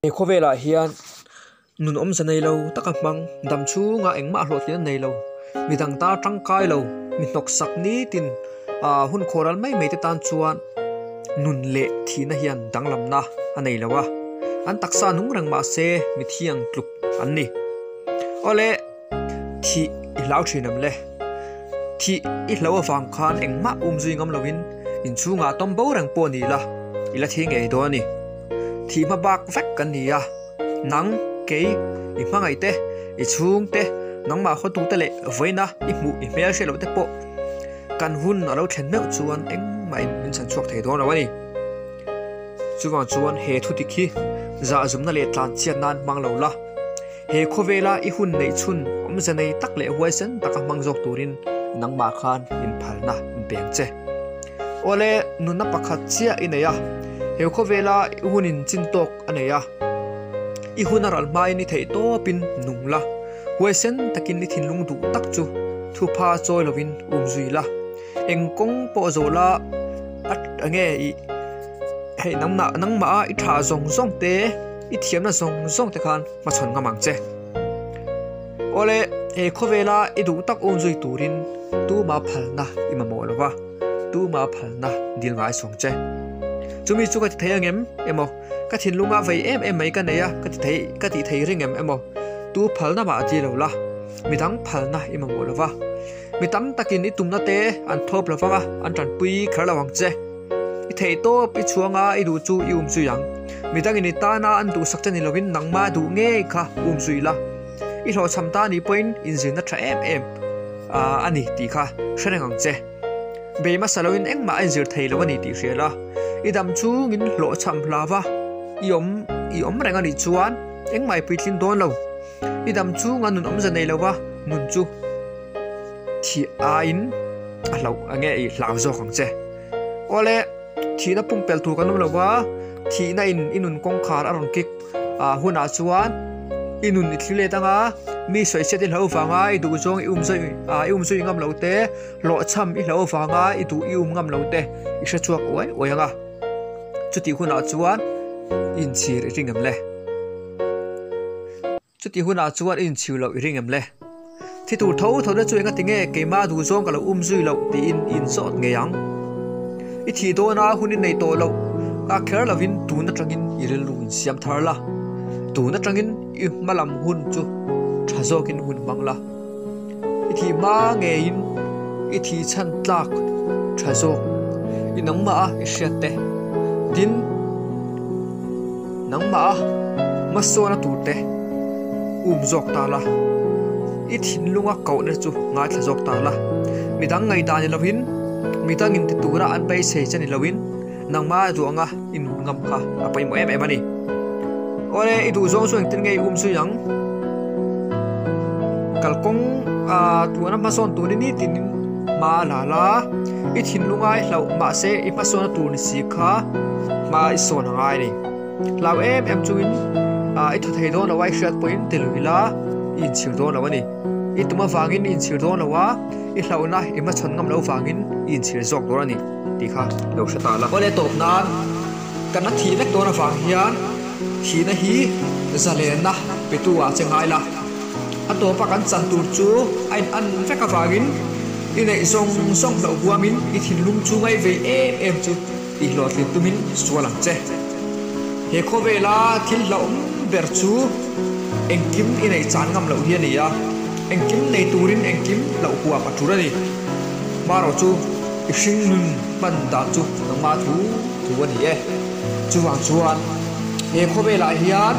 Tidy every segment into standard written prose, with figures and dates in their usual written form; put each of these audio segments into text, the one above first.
He khawvelah hian nun awmze nei lo taka hmang dam chhunga engmah hlawhtlin a nei lo, midang ta tangkai lo, mi hnawksak nitin ah hun khawral mai mai te tan chuan nun leh thihna hian danglamna a nei lo a, an taksa nung reng mah se mithiang tluk an ni. Awle thih i hlau thin em le? Thih i hlo avang khan engmah umzui ngam loin inchhungah tawm bo reng pawh ni la, i la thi ngei dawn a ni. Thih hma bak vek kan ni a, nang, kei, i hmangaih te, i chhung te, nangmah hawtu te leh vawiina i hmuh i hmel hriat loh te pawh kan hun a lo thlen meuh chuan engmahin min chhan chhuak thei dawn lo a ni. Chuvang chuan he thu dik hi zahzumna leh tlanchhiat nan hmang lo la, he khawvela i hun neih chhun awmze nei tak leh huaisen taka hmang zawk turin nangmah khan inphalna inpeng che. Awle, nunna pakhat chiah i nei a, he khawvela i hun in chin tawk a nei a. I hun a ral hmain i theih tawpin nung la, huaisen takin i thinlung duh tak chu thupha chawi lovin um zui la. Eng kawng pawh zawh la, a enge i hei nangmah nangmah a i tha zawng zawng te, i thiamna zawng zawng te khan hmachhawn ngam ang che. Awle, he khawvela i duh tak um zui turin tuma phalna i mamawh lo va, tuma phalna dil ngai sawng che. Chumi chu ka ti thei angem emaw, ka thinlunga vei em em mai ka nei a, ka ti thei ka tih thei ring em emaw, tu phalna mah a ti lo la, midang phalna i mamawh lo va. Mi tam takin i tumna te an thawp lo vang a, an tanpui kher lo ang che. I theih tawp i chhuang a, i duh chu i um zui ang. Midangin i tana an duhsak che ni lovin nangma duh ngei kha um zui la. I hlawhchham ta nih pawhin inzirna tha em em a ni tih kha hre reng ang che. Bei hmasa loin engmah a inzir thei lo a ni tih hria la. I dam chungin hlawhchham hlau va, i awm i awm reng a nih chuan engmah i puitlin dawn lo. I dam chunga nun awmze nei lo va, nun chu thih aiin a hlauh a nge i hlau zawk ang che. Awle, thihna pumpelh tur kan awm lo va, thihna in i nun kawngkhar a rawn kik ah hunah chuan i nun i thli let anga mi sawichhiat i hlo vanga i duh zawng i um zui ah i um zui ngam lo te, hlawhchham i hlo vanga i duh i um ngam lo te i hre chhuak uai uai anga chutih hunah chuan i inchhir i ring em le? Chuti hunah chuan i inchhiu loh i ring em le? Thi tur tho tho na chu engati nge keimah duh zawng ka lo um zui loh tiin i inzawt ngei ang. I thih dawna hun i nei tawh loh ka kher lovin tun atangin i rilru insiam thar la. Tun atangin i hma lam hun chu tha zawkin hun hmang la. I thih hma ngeiin i thih chhan tlak tha zawk i nangmah a i hriat te. Tin. Nangmah a hmasawna tur te um zawk ta la, i thinlunga kohna chu ngaithla zawk ta la. Midang ngaihdan ni lovin, midangin ti tura an beisei che ni lovin nangmah duh anga i nun ngam kha a pawimawh em em a ni. Awle, i duh zawng chu engtin nge i um zui ang? Kalkawng ah tuna hmasawn tur ni nitin in hma a la la, i thinlunga i hlauh mahse i hmasawna tur ni si kha hma i sawn a ngai a ni. Hlau em em chungin ah i thaw thei dawn lo a i hriat pawhin ti lui la i inchhir dawn lo a ni. I tum avangin i inchhir dawn lo a, i hlauhna i hmachhawn ngam lo vangin i inchhir zawk dawn a ni tih kha lo hre ta la. Awle tawp nan kan a thih vek dawn avang hian thihna hi zalenna petu ah che ngai la. A tawpa kan chan tur chu a in an vek avangin i neih zawng zawng hlauh huamin i thinlung chu ngaih vei em em chu i hlawhtlin tumin sual ang che. He khawvela thil hlauhawm ber chu engkim i neih chan ngam loh hi a ni a, engkim nei turin engkim hlauh huam a tul a ni. Hmarawh chu i hringnun hman dan chu nangmah thu thu a ni e. Chuvang chuan he khawvelah hian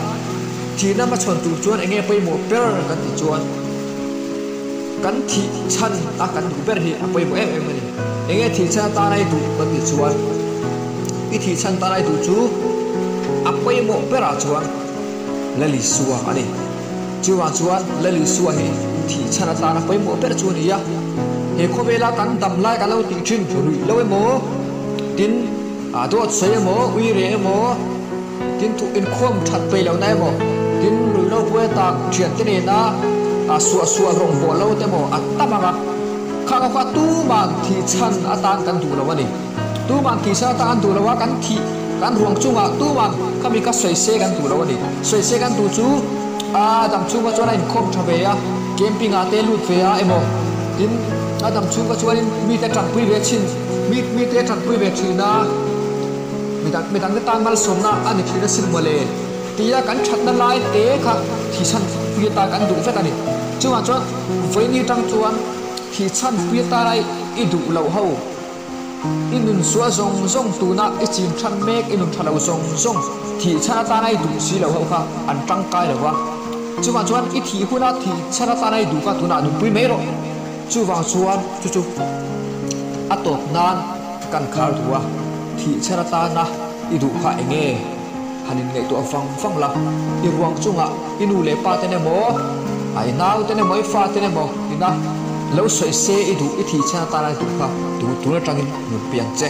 thihna hmachhawn tur chuan eng nge pawimawh ber kan tih chuan kan thih chhan a kan duh ber hi a pawimawh em em a ni. Eng nge thih chhan atana i duh kan tih chuan i thih chhan tana i duh chu a pawimawh berah chuan Lalisua a ni. Chuvang chuan Lalisua hi thih chhan atana pawimawh ber chu a ni a. He khawvela kan dam lai kan lo tih thin ruih lo emaw tin A dawt sawi emaw, ui reh emaw, tin thuh inkhawm that peih lohna emaw, tin ruihlo buai tak thiante nena a suah suah rawng bawh lo te emaw a tam ang a. Khang a kha tuman thih chhan atan kan duh lo a ni. Tuman thih chhan atan an duh lo a, kan thih Kan ruang chungah tuman khami kha sawi se kan duh lo a ni. Sawi se kan duh chu a dam chhungah chuan a inkhawm tha ve a, camping ah te lut ve a emaw tin a dam chhungah chuanin mite tanpui ve thin, mi mite tanpui ve thin a, midang midangte tan malsawmna a ni thin asin mawle tia kan thatna lai te kha thihchhan pui atan kan duh vek a ni. Chungah chuan vawiini tang chuan thihchhan pui atana i duh loh ho. I nun sual zawng zawng tuna i chin than mek i nun tha lo zawng zawng thih chhan atana i duh si lo ho kha an tangkai lo va. Chuvang chuan i thih huna thih chhan atana i duh kha tunah nunpui mai rawh. Chuvang chuan chu chu a tawp nan kan khar duh a, thih chhan atana i duh kha eng nge? Han inngaihtuah vang vang la, i ruang chungah i nu leh pa ten emaw, a i nau ten emaw, i fa ten emaw ina lo sawi se i duh, i thih chhan atana i duh kha tu tun atangin nun piang che.